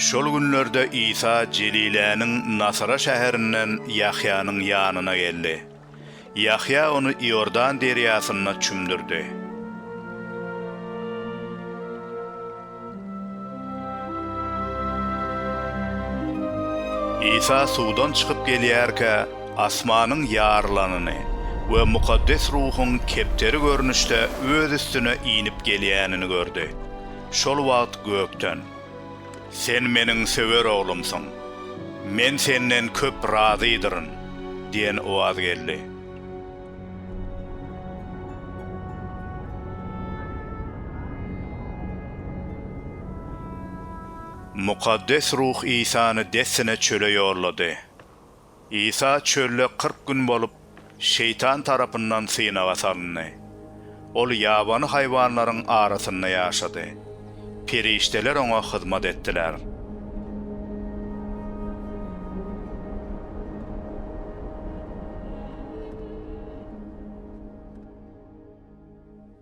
Şol günlerde Isa Jeliläniň Nasyra şäherinden Ýahýanyň ýanyna geldi. Ýahýa ony Iordan derýasynda çümdürdi. Isa suwdan çykyp gelýärkä, asmanyň ýarylanyny we Mukaddes Ruhuň kepderi görnüşde Öz üstüne inip gelýänini gördi. Şol wagt gökden, Sen Meniň söwer Oglumsyň. Men Senden köp razydyryn diýen owaz geldi. Mukaddes Ruh Isany dessine çöle ýollady. Isa çölde 40 gün bolup, şeýtan tarapyndan synaga salyndy. Ol ýabany haýwanlaryň arasynda ýaşady. Perişdeler oňa hyzmat etdiler.